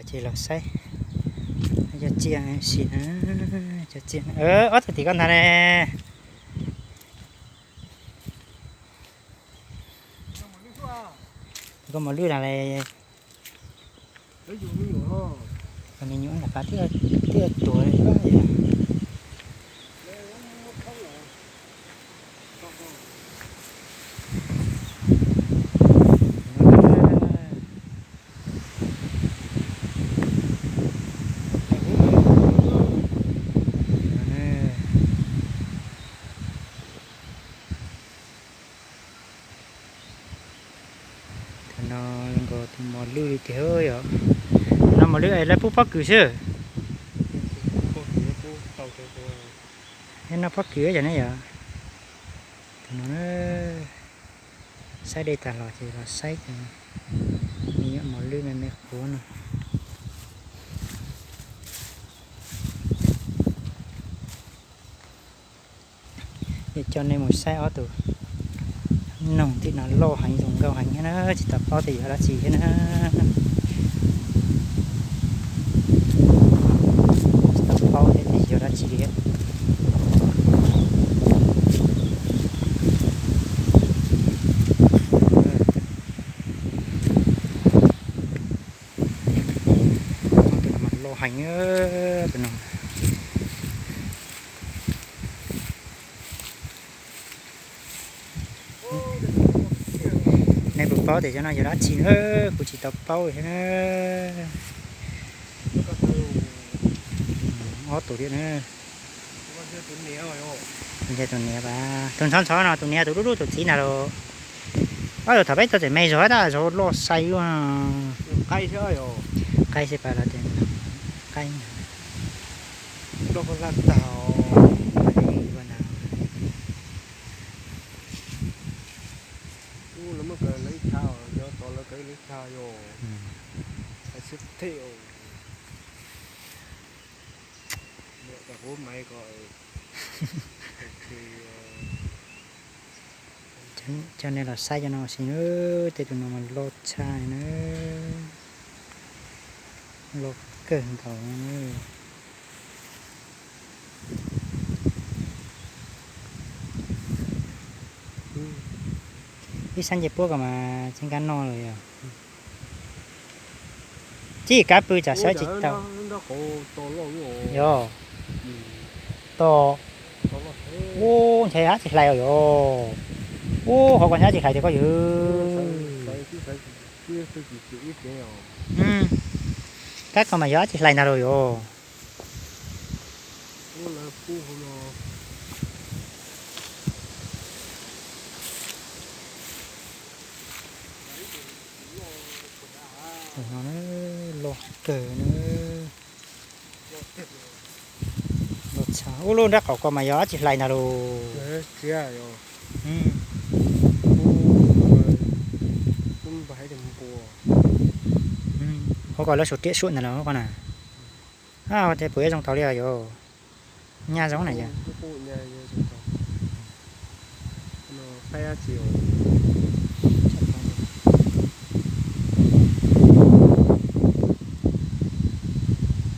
Ces los saib cov tsiaj si na, cov tsiaj, ob tug tim koj ntag ne. Koj mos lwj na le. Me nyuam nram qab twb tuag li. Thaum no nkaus tus mos lwj li tiag yom. Thaum no mos lwj es lawv pub pob kws xwb. Noj pob kws cov ne yom. Thaum no saib dej tag los ces los saib cov me nyuam mos lwj me me qhuav no. Ces coj nej mus saib ob tug noog tim no loj heev zoo nkauj heev thiab na, tsis tau paub tias yog dab tsi thiab na. Tsis tau paub thiab tias yog dab tsi thiab. Tus no mas loj heev, tus no. Nej puas paub tias cov no yog dab tsi na? Kuv tsis tau paub thiab na. Ob tug thiab na. Tus niam, tus ntxhov ntxhov no, tus niam tus dub dub tus txiv ntag los. Ob tug thaum peb tuaj tseem me zog tab zog loj sai ua. Qaib xwb pas los tias qaib. Coj nej los saib cov no ua si na, tej tus no mas loj tshaj na, loj kawg nkaus na. Ib sab ncej puab ko mas tsis nkag noj lawm yog. Tsis kab pw tsam sawv tsis tau. Yog. Tos. Ub, ntshe dab tsi hlais os yog. Ub, qhov ko ntshe dab tsi hlais tiag koj yawg. Kab ko mas yog dab tsi hlais ntag los yog. Loj kawg na. Ub, lub nrab qaum ko mas yog dab tsi hlais ntag los. Qhov ko lawv suav riam suam ntag los qhov na. Ua tias puas yuav zoo tau li os yog. Nyaj zoo na yog.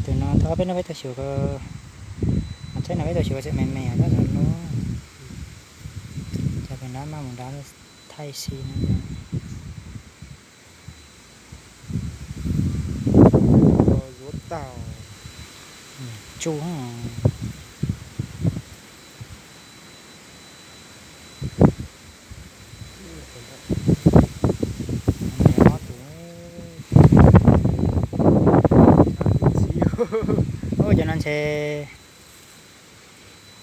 Tus no tau peb hnub peb tuaj xyuas ko, thaum no peb tuaj xyuas tseem me me tab tom loj. Cov tus nrab maj mus nrad thaij si no. Tsuj. Ua cov no ntshe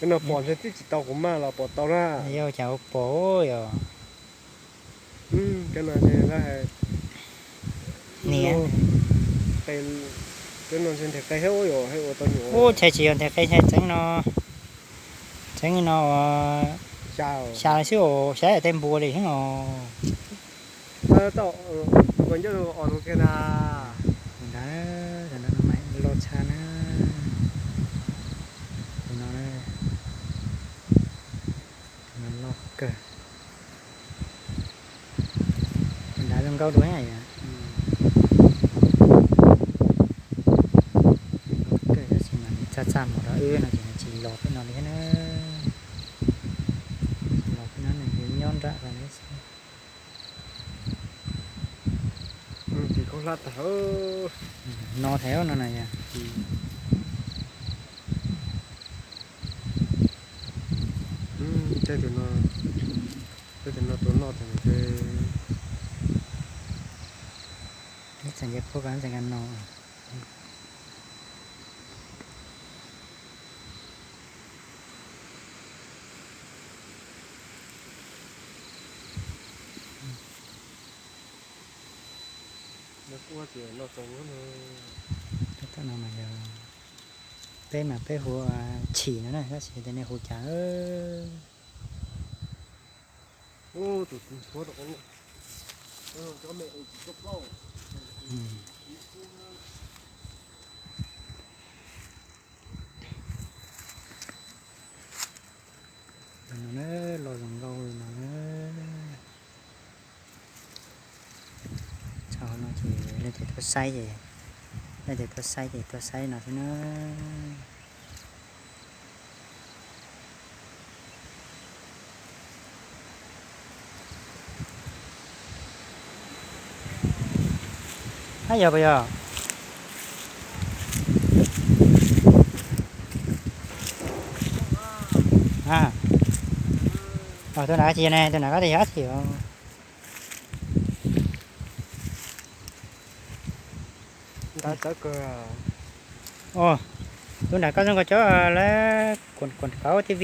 no pom ntshe twb tsis tau kuv maj los pom tau na. Yog cas ua pom yog. Niam, ub, ntshe tsis yog nthe qe, ntshe tseeb no, tseeb no xya xwb os, xyab tej npua li xwb os. Ntawd, loj tshaj na. Tus no, tus no loj kawg. Nrad zoo nkauj dua. Twb no ces nws tsis los peb no li thiab na. Tsis los peb no, nws yuav nyob nram los li xwb. Ces khaub hlab tag. No thiab no na yog. Tej tus no, tej tus no tus noj tag nws. Ib txhais nce puab ko ib txhais nka no. Tab tom no mas yog peb mas peb hu chim no na, tab sis tias nej hu cas. No na, los zoo nkauj li no na. Txog no ces leej twg tuaj saib ces, leej twg tuaj saib ces tuaj saib no xwb na. Ab, yog puas yog? Tus nram koj tsis yog ne, tus nram koj tsis yog ab tsi os. Tus nram koj zoo nkaus cov lawv kuam kauv T V,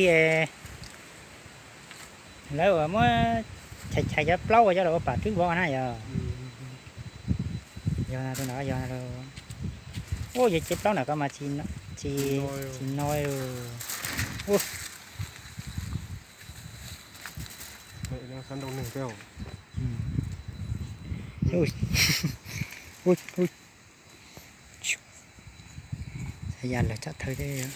lawv uas muab chais chais cov plaub uas coj los ua pam rwb vov na yog. Yog tus nram yog. Ua yog ces plaub nram koj mas tsis, tsis no. Ua, ua, ya lawv tsam thawj thiab.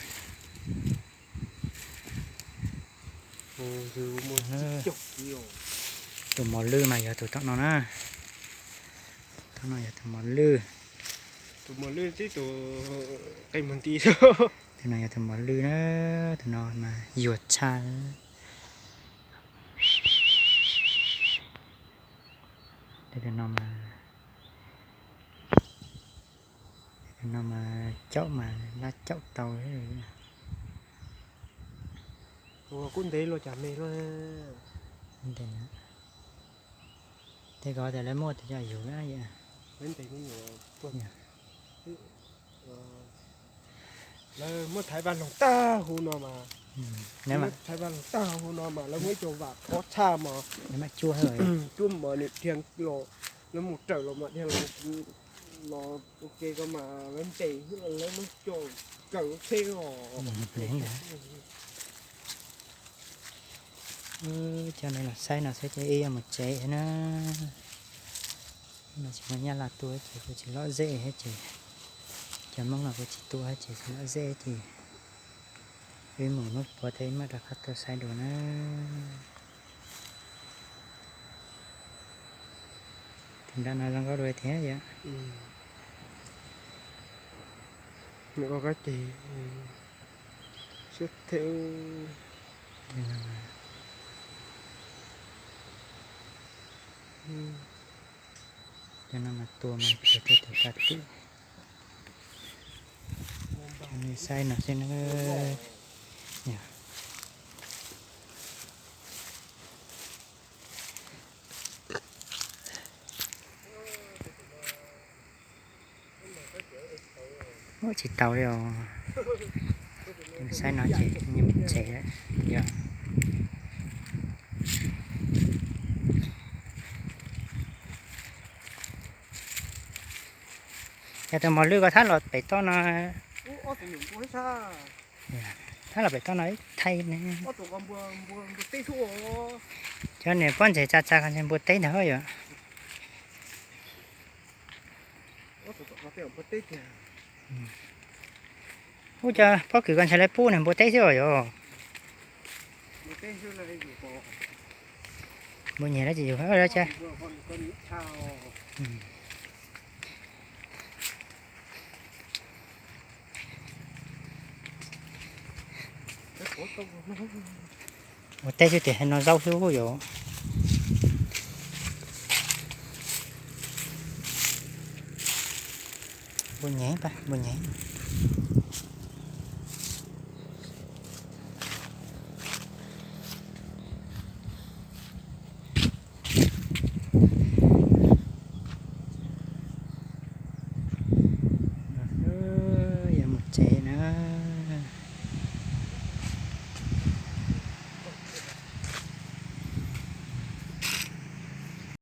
Tus mos lwj mas yog tus tom no na. Tom no yog tus mos lwj. Tus mos lwj tib tus qe mus nti. Tus no yog tus mos lwj na, tus no mas yuag tshaj. Tus no mas, tus no mas caum mas lab caum tau. Ua kuj ntev luaj cas me luaj. Tej ko tias lawv muaj tus coj yug na. Lawv muab thaiv vaj loog tag huv no mas, thaiv vaj loog tag huv no mas lawv muab ib co vam khov tshaj mas, cuab mas nws dhia los, lawv mus raws los mas dhia los, los ua ke ko mas lawv ntes xwb los lawv muab co kaw tsheb os. Coj nej los saib no xwb ces wb yuav mus tsev na. No tsis muaj nyab laj tua ces kuj tsis lom zem thiab ces, cov Hmoob no kuj tsis tua thiab ces tsis lom zem ces wb mus hnub puav thiab wb mam rov qab tuaj saib dua na. Tus nram no zoo nkauj dua thiab yom. Ua kab ces siab thiab. Cov no mas tua mas tua tej tus ka twm. Saib no xwb na. Ua tsis tau li os. Saib no ces mus tsev lawm. Yog, yog tus mos lwj ko thab los pem toj no. Thab los pem toj no ib thaij ne. Cov niam pob ntseg tsa tsa ko ntshe npua teb ntag yom. Ub, cov pob kws ko ntshe lawv pub nws npua teb xwb os yom. Npua nyiag lawv tsis yug lawv tsa. Mm. Ua teb xwb tias hais no zaub xwb yom. Npua nyev, npua nyev.